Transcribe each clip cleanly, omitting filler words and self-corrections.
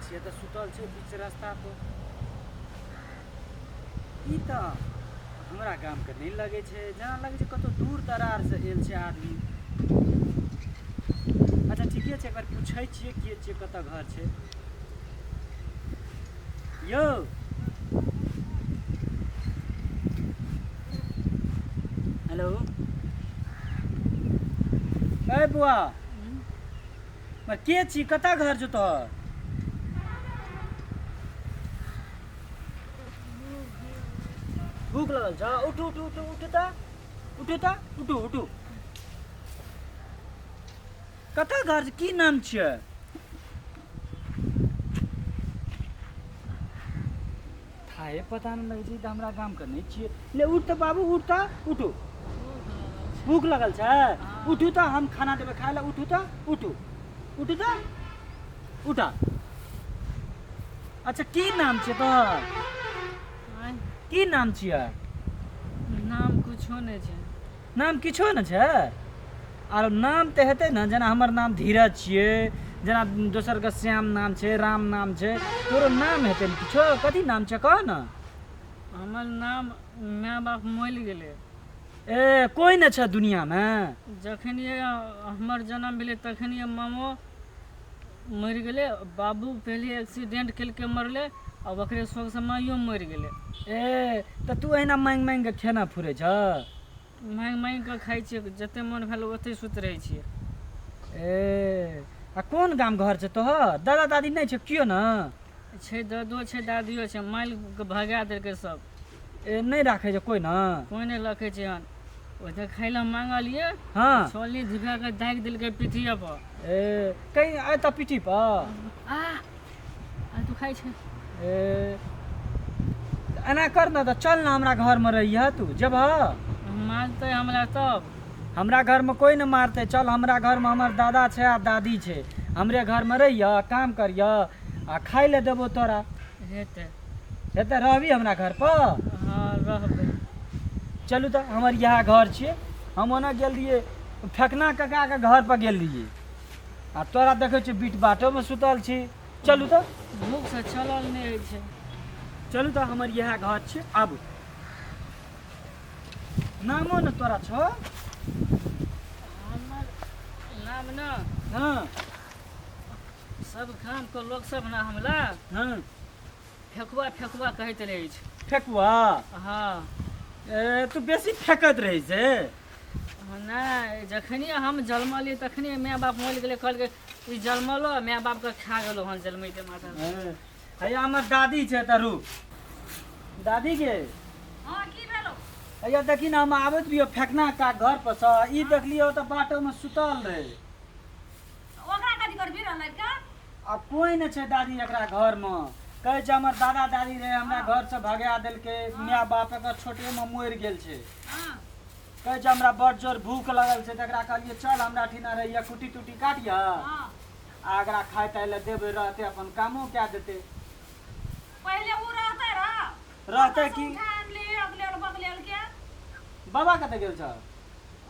छियै तऽ सुतल छै बीच रास्ता पर। ई तऽ हमरा गामके नहि लगै छै, जेना लगै छै कतहु दूर दरारसँ आयल छै आदमी। अच्छा ठीके छै, एकबार पूछै छियै के छियै, कतऽ घर छै। यौ हेलो, ए बुआ, के छी, कतऽ घर छौ तोहर? भूख लगल छ? उठू उठू उठू उठू तऽ, उठू तऽ, उठू उठू। कतऽ घर छै, की नाम छियै? थाहे पता नहि लगै छै, ई तऽ हमरा गामके नहि छियै। ले उठ तऽ बाबू, उठ तऽ, उठू। भूख लगल छै? उठू तऽ, हम खाना देबै खाय लए। उठू तऽ, उठू उठू तऽ, उठा। अच्छा की नाम छियै तोहर? आँय? की नाम छियै? नाम कुछो नहि छै। नाम किछो नहि छै? आर नाम तऽ हेतै ने, जेना हमर नाम धीरज छियै, जेना दोसरके श्याम नाम छै, राम नाम छै, तोरो नाम हेतै ने किछो? कथी नाम छै, कह ने। हमर नाम, माय बाप मरि गेलै। ए कोइ नहि छै दुनिआँमे? जखनिए हमर जन्म भेलै तखनिए मामो मरि गेलै, बाबू पहिले एक्सीडेंट केलकै मरलै, आ ओकरे शोकसँ माइयो मरि गेलै। ए तऽ तू एहिना माँगि माँगि कऽ खेना फुरै छह? माँगि माँगि कऽ खाइ छियै, जते मोन भेल ओतहि सुति रहै छियै। ए आ कोन गाम घर छै तोहर? दादा दादी नहि छै केओ ने? छै, दादो छै, दादियो छै, मालिक भगा देलकै सब। ए नहि राखै छै कोइ ने? कोइ नहि रखै छै हन। ओहि दिन खाइ लए मांगलियै, हँ, छोलनी धिपा कऽ दागि देलकै पीठिए पर। ए कहीं एतऽ पीठी पर? आ आ तू खाइ छै। ए एना कर ने तऽ, चल ने हमरा घरमे रहिह तू, जेबह? मारतै हमरा तब। हमरा घरमे कोइ नहि मारतै, चल हमरा घरमे। हमर दादा छै आ दादी छै, हमरे घरमे रहिह, काम करिह आ खाइ लए देबो तोरा। हेतै? हेतै? रहबी हमरा घर पर? हँ, रहबै। चलू तऽ, हमर इएह घर छियै। हम ओना गेल रहियै फेकना काकाके घर पर गेल रहियै आ तोरा देखै छियै बीट बाटोमे सुतल छी। चलू तऽ। भूखसँ चलल नहि होइ छै। चलू तऽ, हमर इएह घर छै, आबू। नामो ने तोरा छौ? हमर नाम ने, सब गामके लोक सब ने हमरा फेकुआ फेकुआ कहैत रहै छै। फेकुआ? हँ। ए तू बेसी फेकैत रहै छै? नहि, जखनिए हम जन्मलियै तखनिए माय बाप मरि गेलै। कहलकै ई जन्मलो माय बापके खा गेलो हन जन्मैते माता। हैया हमर दादी छै, तऽ रुक दादी के। हँ, की भेलो? हैया देखी ने, हम आबैत रहियो फेकना का घर पर से, ई देखलियो तऽ बाटो में सुतल रहे। ओकरा कथी करबी रहलै का? आ कोइ नहि छै दादी एकरा घरमे। कहै छै हमर दादा दादी रहे, हमरा घर से भगा देलकै, माय बाप एकर छोटे में मरि गेल छै। कहै छै हमरा बड़ जोर भूख लगल छै, तऽ एकरा कहलियै चल हमरा ठिना रहिए, कुटी तुटी काटिह आ एकरा खाय ताय लए देबै, रहतै अपन कामो कए देतै। पहिले उ रहतै रह। रहतै की? उठा आनली अगलेल बगलेल के। बाबा कतऽ गेल छ?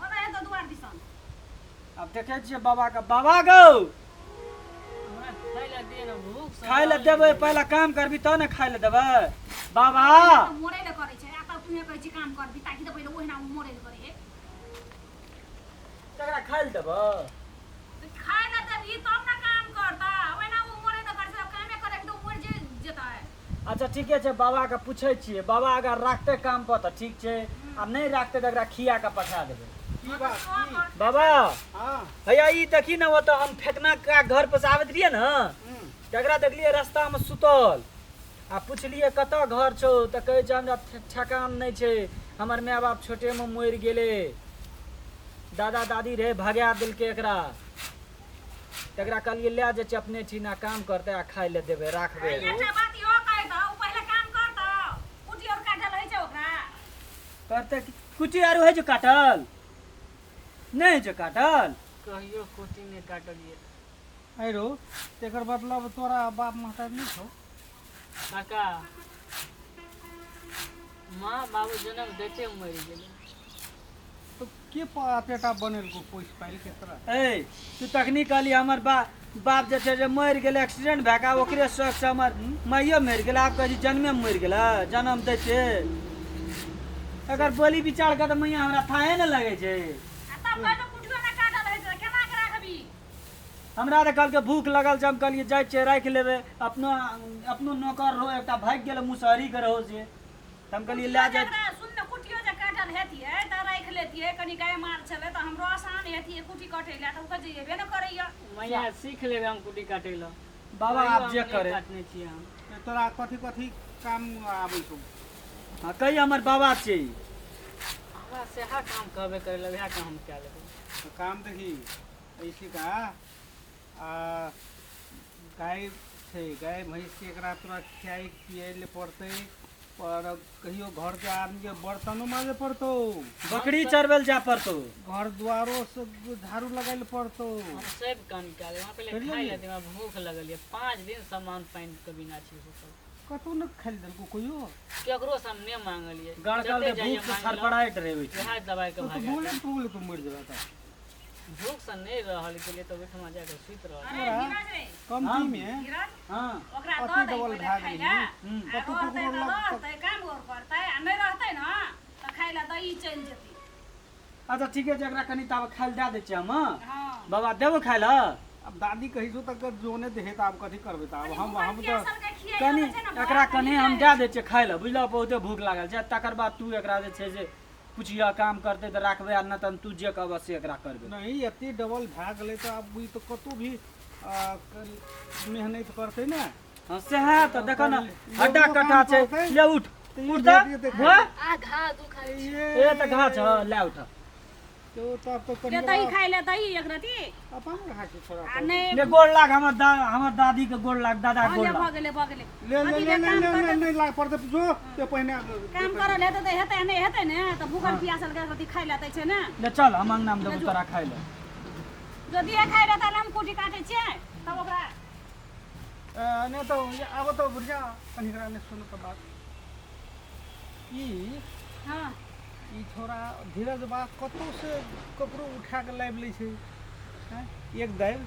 ओना हेतौ दुआर दिसन। आब देखै छियै बाबा के। बाबा गौ! हमरा खाय लए दिअ ने, भूख सँ खाय लए देबै, पहिले काम करबी तब ने खाय लए देबै बाबा। मोरै लए करै छै आ तब तूहे कहै छी काम करबी, ताकि तऽ पहिले ओहिना ओ मोरै लए करै है। तकरा खाय लए देबै? खाय लए देबही तब ने काम करता। ओहिना ओ मोरै लए करै छै, कामे करबी तऽ ओ मरि जेतै। अच्छा ठीके छै, बाबाके पूछै छियै। बाबा अगर राखतै काम पर तऽ ठीक छै आ नहि राखतै तऽ एकरा खिया कऽ पठा देबै। की बात की? बाबा। हाँ। भैया ई देखी ने, ओतऽ हम फेकना का घर पर से आबैत रहियै ने, तकरा देखलियै रास्तामे सुतल आ पुछलियै कतऽ घर छौ, तऽ कहै छै हमरा ठेकान नहि छै, हमर माय बाप छोटेमे मरि गेलै, दादा दादी रहै, भगा देलकै एकरा। तकरा कहलियै लए जाइ छै अपने ठिना, काम करतै आ खाइ लए देबै, राखबै। एकटा बात इहो कहि दऽ, ओ पहिले काम करतौ, कुटी और काटल होइ छै ओकरा? करतै की? कुटी आर होइ छै काटल? नहि होइ छै काटल? कहियो कुटी नहि काटलियै। अरे रौ, तेकर मतलब तोरा बाप महतारी नहि छौ? काका, माँ बाबू जनम दैते मरि गेलै। तऽ के एतेटा बनेलको पोसि पालि के तोरा? ए तू तखनी कहली हमर बा बाप जे छै जे मरि गेलै एक्सीडेंट भए कऽ, ओकरे शौक से हमर माइयो मरि गेलै। आब कहै छी जन्मे मरि गेलै, जन्म दै छै। एकर बोली विचार के तऽ मैया हमरा थाहे ने लगै छै। आ तब कहै कुटियो ने काटल है तऽ केना के राखबी? हमरा तऽ कहलकै भूख लगल छै, हम कहलियै जाइ छियै राखि लेबै। अपनो अपनो नौकर रहो एकटा भागि गेलै मुसहरी के रहो से, तऽ हम कहलियै लए जाइ। जेकरा सुन ने, कुटियो जे काटल हेतियै तऽ राखि लेतियै, कनि गाय माल छलै तऽ हमरो आसान हेतियै कुटी कटै लए, तऽ ओकर जेबे ने करैया। मैया सीख लेबै हम कुटी काटै लए। बाबा कहियो आब हम जे नहि करे। काटने छियै हम। तोरा कथी कथी काम आबै छौ? हँ कही, हमर बाबा छै। हमरा सएह काम कहबे करै लए, वएह काम हम कए लेबै। तऽ काम देखी ऐसी का आ गाय छै, गाय भैंसके एकरा तोरा खियाइ पियाइ लए पड़तै, पर कहियो घरके आदमीके बर्तनो माजे पड़तौ, बकरी चरबै लए जाय पड़तौ, घर दुआरो सब झाड़ू लगाइ लए पड़तौ। हम सब काम कए लेबै। हमरा पहिले करियै खाइ ने। लए दे, हमरा भूख लगल यऽ। 5 दिन सामान पानिके बिना छी भूखल। कतहु नहि खाइ लए देलकौ कहियो? केकरो से हम नहि मांगलियै। गड़कल जते तऽ जाइए भूख से मांगलहुँ, छड़पड़ाइत रहै छै। वएह दबाइ के तो भाग बोले बोले तो मरि जेबा तऽ। भूख से नहि रहल गेलियै तऽ ओहिठमा जाके सुति रहल। अरे धीरज रे। कमतीमे धीरज। हँ। ओकरा अति दऽ दही डबल पहिले भए खाइ गेलै। लए। आ कतहु रहतै ककरो तऽ लग रहतै, काम और करतै, आ नहि रहतै ने तऽ खाइ लए दही चलि जेतै। अच्छा ठीके छै, एकरा कनि ताबे खाइ लए दए दै छियै हम। हँ हँ बाबा, देबो खाइ लए? आब दादी कहै छौ तऽ जोने देहे, तऽ आब कथी करबै तऽ आब हम हम तऽ कनि एकरा कनि हम दए दै छियै खाइ लए, बुझलह? बहुते भूख लागल छै। तकर बाद तू एकरा जे छै से पुछिह, काम करतै तऽ राखबै, आ नहि तऽ तू जे कहबह से एकरा करबै। नहीं, एते डबल भए गेलै तऽ आब ई तऽ कतहु भी मेहनत करतै ने। हँ सएह तऽ देखऽ ने, लेबो हड्डा काम कट्ठा छै। करतै। ले उठ। तऽ ई उठ तऽ भेट जेतै। हुआ? आ घा दुखाइ छै। ए तऽ घास छ, ले उठ। तो तब तऽ कनि ले दही खाइ ले, दही एक रति। अपन घास छै छोड़ा। आ नहि। ले गोड़ लाग, हमर दा हमर दादी के गोड़ लाग, दादा के हँ गोड़ ले भऽ लाग। गेलै, भऽ गेलै। ले ले अथी ले ले ले काम ले कर। ले नहि लाग पड़तै, जो ते पहिने काम करल हेतै तऽ हेतै, नहि हेतै ने तऽ भूखल पियासल के एक रति खाइ लए दै छै ने। ले चल, हम अंगना मे देबो तोरा खाइ ले। जदि खाइ लए ताले हम कुटी काटै छियै तब ओकरा नहि तऽ आब तऽ बुढ़िया कनि एकरा नहि सुन तऽ बात ई हँ ई छोरा धीरज बा कतहु से ककरो उठा कऽ लाबि लै छै। आँय, एक दालि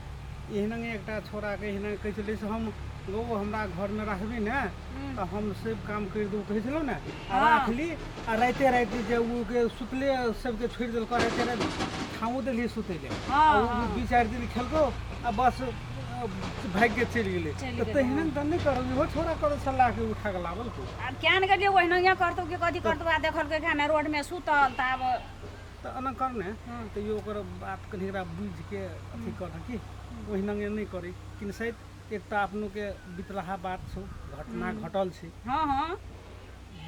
एहिना एकटा छोड़ाके एहिना कहै छलै से हम गौ हमरा घरमे राखबी ने तऽ हम सब काम करि देबौ, कहै छलहुँ ने। आ राखली आ राइते राति जे ओ के सुतले सबके छोड़ि देलकौ, राइते राति ठाँवो देलही सुतै लए, आ ओ 2-4 दिन खेलकौ आ बस भागि के चलि गेलै। चलि तऽ गेलै, तहिना तऽ नहि करब, इहो छोड़ा करै सलाह के उठा कऽ लाबल को। आब क्या ने गेलियै, ओहिना करतौ कि कथी करतौ। आ देखलकै खाना रोडमे सुतल तऽ आब तऽ एना कर ने, तैयो ओकर बात कनि एकरा बुझिके अथी कर कि ओहिना नहि करी किन सहित एक तऽ अपनोके बितलाहा बात छौ, घटना घटल छै। हँ हँ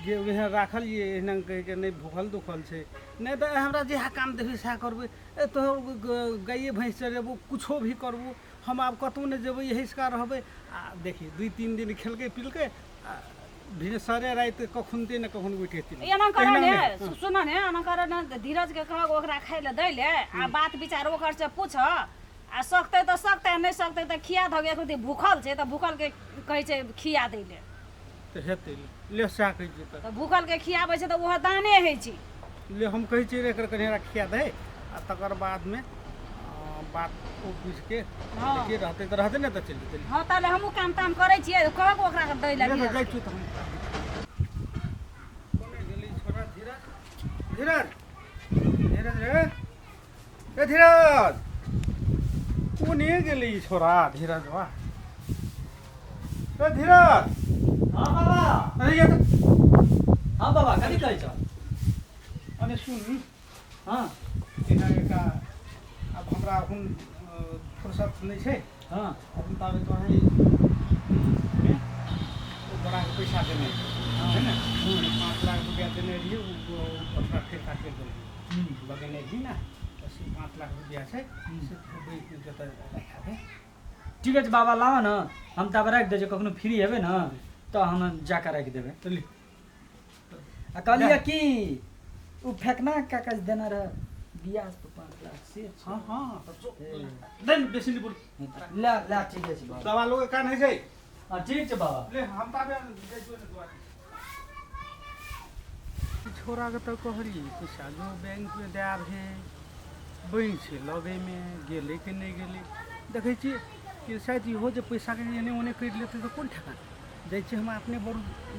जे वएह राखलियै एहिना कहिके नहि भूखल दुखल छै, नहि तऽ हमरा जएह काम देबही सएह करबै। ए तोहर गाइए भैँस चरेबो, कुछो भी करबो, हम आब कतहु नहि जेबै, यही का रहबै। आ देखी 2-3 दिन खेलकै पिलकै आ भिनसरे राति कखुनते ने कखन उठि जेथिन। एना कर ने, सुन ने, एना कर ने, धीरज के कह ओकरा खाइ लए दै ले, आ बात विचार ओकर से पूछ, आ सकतै तऽ सकतै, नहि सकतै तऽ खिया धऽ। एक भूखल छै तऽ भूखल के कहै छै खिया दै ले। तऽ हेतै, ले सएह कहै छियै तऽ। तऽ भूखल के खियाबै छै तऽ ओहो दाने होइ छै। ले हम कहै छियै रे, एकर कनि एकरा खिया दे आ तकर बादमे बात ओ बुझिके देखिए, रहतै तऽ रहतै, नहि तऽ चलि जेतै। हँ, ताले हमहूँ काम ताम करै छियै, कहब ओकरा दै लए। ले तऽ जाइ छियौ। तऽ हम कोने गेलै छोरा धीरज? धीरज, धीरज रे, ए धीरज, कोने गेलै ई छोरा धीरज? वाह, ए धीरज। हँ बाबा। अरे ये तऽ हँ बाबा, कथी कहै छौ? अरे सुन। हँ। एना एकटा आब हमरा एखन फुर्सत नहि छै। हँ। अपन ताबे तोहे मे ओ बड़ाके पैसा देने है ने, 5 लाख रुपया देने रहियै, ओ ओकरा ठेका करि देलियै, लगेने रही ने, तऽ से 5 लाख रुपया छै से बैंकमे जतऽ राखि दे। ठीक छै बाबा, लाबऽ ने, हम तब राखि दै छियै। कखनो फ्री हेबै ने तऽ हम जाकऽ राखि देबै। तऽ ले। आ कहलियै कि ओ फेकना कागज देने रह बियाह पर 5 लाख से छै। हँ हँ, तऽ जो दे ने, बेसी नहि बोल। ले ले, ठीक छै बाबा। दवा लोग कान होइ छै। हँ, ठीक छै बाबा। ले, हम ताबे जाइ छियौ ने दुआरी। छोड़ाके तऽ कहलियै पैसा जो बैंकमे दए आबहे, बैंक छै लगेमे, गेलै कि नहि गेलै। देखै छियै कि शायद इहो जे पैसाके एने ओने करि लेतै तऽ कोन ठेकान। जाइ छियै हम अपने बड़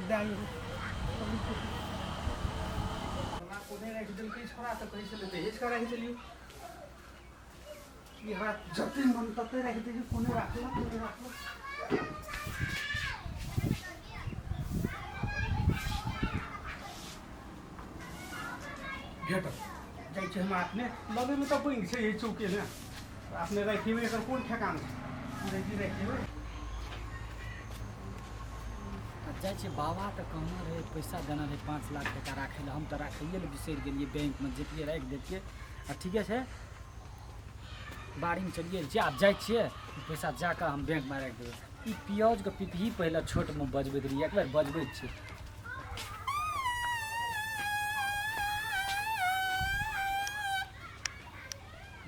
दए अयबै। कोने राखि देलकै छोड़ा, तऽ कहै छलै दहेज कऽ राखि देलियै। ई हमरा जते मन तते राखि दै छै, कोने राखलक कोने राखलक। भेटल जाइ छै हम अपने लगेमे तऽ बैंक छै, एहि चौके ने अपने राखिबै, एकर कोन ठेकान छै। जाइ छी राखिबै। आ जाइ छियै। बाबा तऽ कहने रहै पैसा देने रहै 5 लाख टका राखै लए, हम तऽ राखैए लए बिसरि गेलियै। बैंकमे जैतियै, राखि दैतियै। आ ठीके छै, बाड़ीमे चलिए छियै। आब जाइ छियै, पैसा जाकऽ हम बैंकमे राखि देबै। ई पियाजके पिपही पहिले छोटमे बजबैत रहियै, एक बेर बजबै छियै।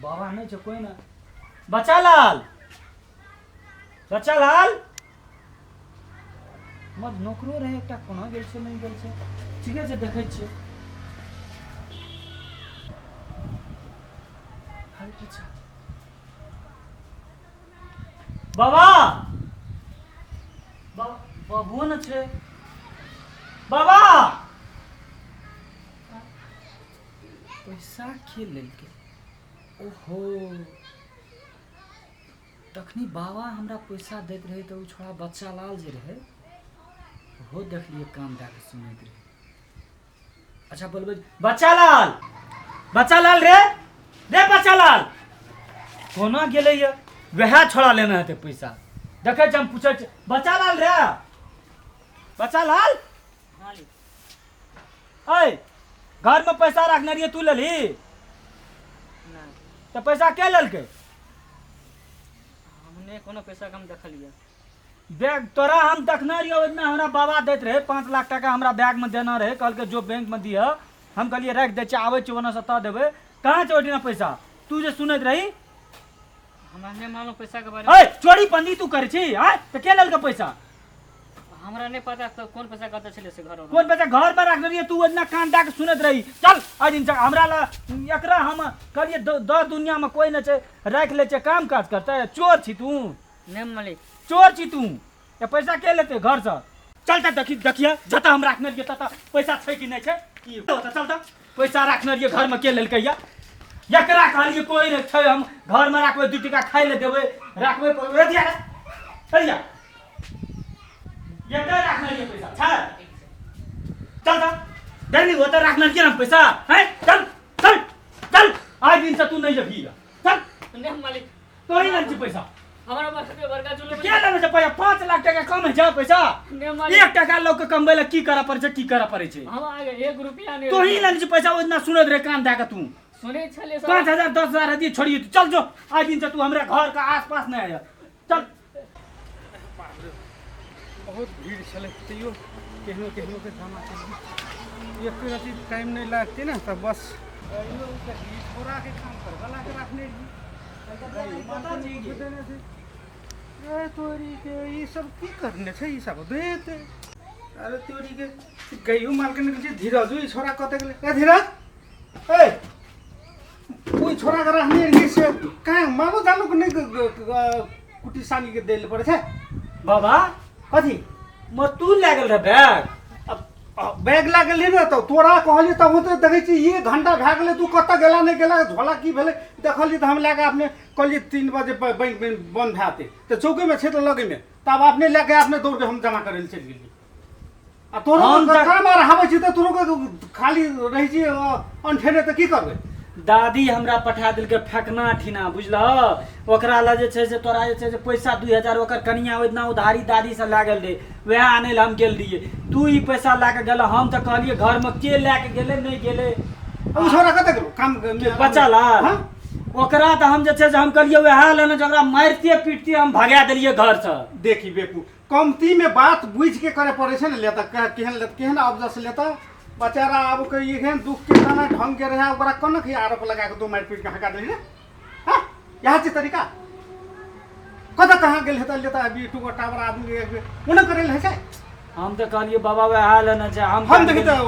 बाबा नहि छै कोइ ने। बच्चा लाल, बच्चा लाल, हमर नौकरो रहै एकटा, कोना गेल छै, नहि गेल छै। ठीके छै, देखै छियै। अच्छा बाबा, बाबुओ ने छै। बाबा, पैसा के लेलकै? ओहो, तखनी बाबा हमरा पैसा दैत रहै तऽ ओ छोड़ा बच्चा लाल जे रहै, ओहो देखलियै कान दए कऽ सुनैत रहै। अच्छा, बोलबै, बच्चा लाल, बच्चा लाल रे, रे बच्चा लाल, कोना गेलै ये? वएह छोड़ा लेने हेतै पैसा। देखै छी, हम पूछै छी। बच्चा लाल रे, बच्चा लाल। हाँ ली। ऐ, घरमे पैसा रखने रहियै, तू लेलही? नहि। तऽ पैसा के लेलकै? हमने कोनो पैसा कम देखलियै। बैग तोरा हम देखने रहियो, ओहि दिना हमरा बाबा दैत रहै 5 लाख टाका, हमरा बैगमे देना रहै। कहलकै जो बैंकमे दिह। हम कहलियै राखि दै छियै, आबै छियै ओन्नसँ तऽ देबै। कहाँ छै ओहि दिना पैसा, तू जे सुनैत रही? हमरा नहि मालूम पैसा के बारे। ऐ, चोरी पंदी तू करै छी? आँय, तऽ के लेलकै पैसा? हमरा नहि पता तऽ कोन पैसा कतऽ छलै से घर। कोन पैसा घर में रखने रहियै, तू ओहि दिना कान दए के सुनैत रही। चल एहि दिन हमरा ला एकरा हम कहलियै दर दुनिया में कोई नहि छै, राखि लै छै, काम काज करतै। चोर छी तू। नहि मालिक। चोर छी तू। ये पैसा के लेतै घरसँ? चल तऽ देखी, देखिए जतऽ हम राखने रहियै ततऽ पैसा छै कि नहि छै। ई ओतऽ चल तऽ, पैसा राखने रहियै घरमे, के लेलकै? या एकरा कहलियै कोई नहि छै, हम घरमे राखबै, 2 टका खाइ लए देबै, राखबै। दिया रे, दिया। एतऽ राखने रहियै पैसा छै? चल तऽ देखली, ओतऽ राखने रहियै ने पैसा हैं। चल चल चल, आइ दिनसँ तू नहि जेबही। चल। नहि मालिक। तोही लेने छी पैसा। हमरा बड़का बड़का जुलूम। के लेने छै पैसा? 5 लाख टका कम है छै पैसा? नहि मालिक। 1 टका लोक के कमबै लए की करऽ पड़ै छै, की करऽ पड़ै छै। हम आगे 1 रुपया नहि। तोही लेने छी पैसा, ओहि दिना सुनैत रहे कान दए कऽ तू। सुनै छलियै सर। 5,000 10,000 दिए छोड़िए। तू चल जो, आइ दिन से तू हमरा घर के आस पास नहीं आया। चल। बाप रे, बहुत भीड़ छलै, तैयो केहनो केहनो के जमा केलियै। एक रति टाइम नहि लागतै ने तऽ बस अइयो देखी, छोड़ाके काम करबलाके राखने रहियै। देने छै। ए तोरी के, ई सब की करने छै ई सब देते। अरे तोरी के, गैयो मालके निकल छै। धीरज, ई छोड़ा कतऽ गेलै? ए धीरज, ए ओहि छोड़ाके राखने रहियै से कहाँ? मालो जालोके नहि कुट्टी सानी के दै लए पड़ै छै। बाबा। कथी? मर तू लए गेल रह बैग? अब बैग लए गेली ने तऽ तोरा कहलियै, तब तऽ देखै छी 1 घंटा भए गेलै, तू कतऽ गेला नहि गेला, झोला की भेलै। देखलियै तऽ हम लए कऽ अपने कहलियै 3 बजे बैंक बंद भए जेतै, तऽ चौकेमे छै तऽ लगेमे, तब अपने लए कऽ अपने दौड़ के हम जमा करै लए चलि गेलियै। आ तोरो हम तऽ- काम आर आबै छी तऽ तोरो के खाली रहै छी अनठेने, तऽ की करबै? दादी हमरा पठा देलकै फेकना ठिना, बुझलह? ओकरा लए जे छै से तोरा जे छै से पैसा 2,000 ओकर कनिया ओहि दिना उधारी दादीसँ लए गेल रहै, वएह आनै लए हम गेल रहियै। तू ई पैसा लए कऽ गेलह। हम तऽ कहलियै घरमे के लए कऽ गेलै, नहि गेलै। ओ छोरा कतऽ गेलो काम? बच्चा लाल? हाँ? ओकरा तऽ हम जे छै से हम कहलियै वएह लेने छै, ओकरा मारिते पीटते हम भगा देलियै घरसँ। देखी बेकू, कमती में बात बुझ के करे पड़े छै ने। लेता केहन लेता, केहन अवजस लेता बेचारा। आब के एहन दुख के तना ढंग के रहे, ओकरा कोना के आरोप लगा के दो मारि पीट के हका देली रे? हाँ, यहाँ छै तरीका। कतऽ कहाँ गेल हेतै लेता? अभी टूगो टावर आदमी ओना करे है छै। हम तऽ कहलियै बाबा वएह लेने छै। हम हम देखी तऽ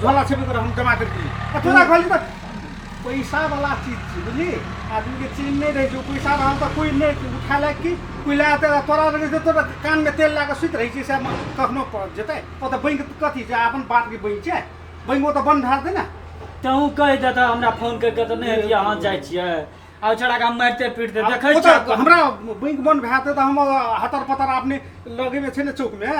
झोला छेबे करे, हम जमा कर दिली आ तोरा कहली तऽ पैसा वाला चीज छै, बुझली? आदमी के चीज नहि रहै छै, पैसा रहल तऽ कोइ नहि उठा ले कि कोइ लए तऽ तोरा रहै छै, तोरा कानमे तेल लए कऽ सुति रहै छै, से कखनो जेतै ओतऽ बैंक कथी छै? अपन बापके बैंक छै? बैंक ओतऽ बन्द भए जेतै ने। तहूँ कहि देतऽ हमरा फोन करि कऽ तऽ नहि हेतियै। अहाँ जाइ छियै आ छोड़ा के हम मारिते पीटते देखै ओतऽ छियै। हमरा बैंक बन्द भए जेतै तऽ हम हतर पतर अपने लगेमे छै ने चौकमे,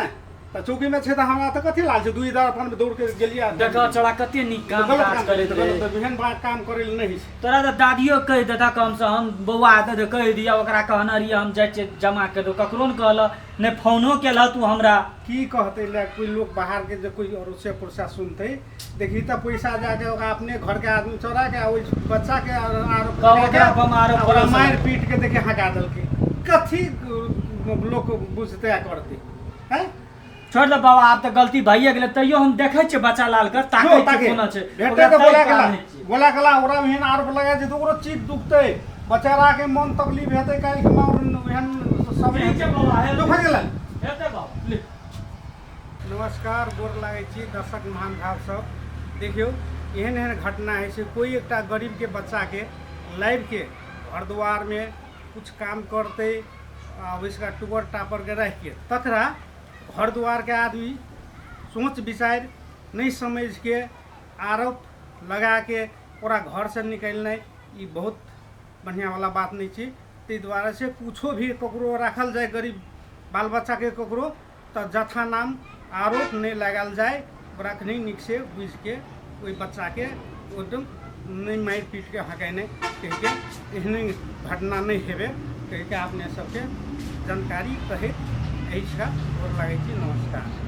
तऽ चौकीमे छै तऽ हमरा तऽ कथी लागल छै? 2 हजार अपन दौड़ के गेलियै। देखऽ छोड़ा कते नीक काम गलत काज काम करैत रहै। गलत एहन बात काम करै लए नहि होइ छै। तोरा तऽ दादियो कहि देता कमसँ हम बौआ दे कहि दिअ ओकरा, कहने रहियै हम जाइ छियै जमा करि दो, ककरो ने कहलक, नहि फोनो केलह तू हमरा। की कहतै ले कोइ लोक बाहरके जे कोइ अड़ोसे पड़ोसा सुनतै? देखी तऽ पैसा जाके ओकरा अपने घरके आदमी चोरा के आ ओहि बच्चाके आरोप कहू लगा के ओकरा पर आरोप आ ओकरा पड़ोस मारि पीट के देखी हका देलकै। कथी लोक बुझतै आ करतै हैं? छोड़ दे बाबा, आब तऽ गलती भइए गेलै, तैयो हम देखै छियै बच्चा लाल के, ताकै जो छियै ताके कोना छै। भेटतै ओकरा तऽ बोला ताकि के ला, आनै छियै। बोला के ला। ओकरा एहन आरोप लगा जे ओकरो चीज दुखतै, बेचारा के मन तकलीफ हेतै काल्हि के मार एहन सब। ठीक छै बाबा, हे। दुख गेलै। हेतै बाबा, ले। नमस्कार, गोर लागै छी दर्शक महानुभाव सब। देखियौ, एहन एहन घटना होइ छै, कोइ एकटा गरीबके बच्चाके लाबिके घर दुआरमे कुछ काम करतै आ ओहिसँ टुगर टापरके राखिके तकरा घर दुआरके आदमी सोच विचारि नहि समझिके आरोप लगाके ओकरा घरसँ निकलनाइ ई बहुत बढ़िआँवला बात नहि छै। ताहि दुआरे से कुछो भी ककरो राखल जाय गरीब बाल बच्चाके ककरो तऽ जथा नाम आरोप नहि लगायल जाय, ओकरा कनि नीकसँ बुझिके ओहि बच्चाके एकदम नहि मारि पीटके हकेने कहिके एहने घटना नहि हेबै कहिके अपने सबके जानकारी कहैत एहिसँ गोर लागै छी। नमस्कार।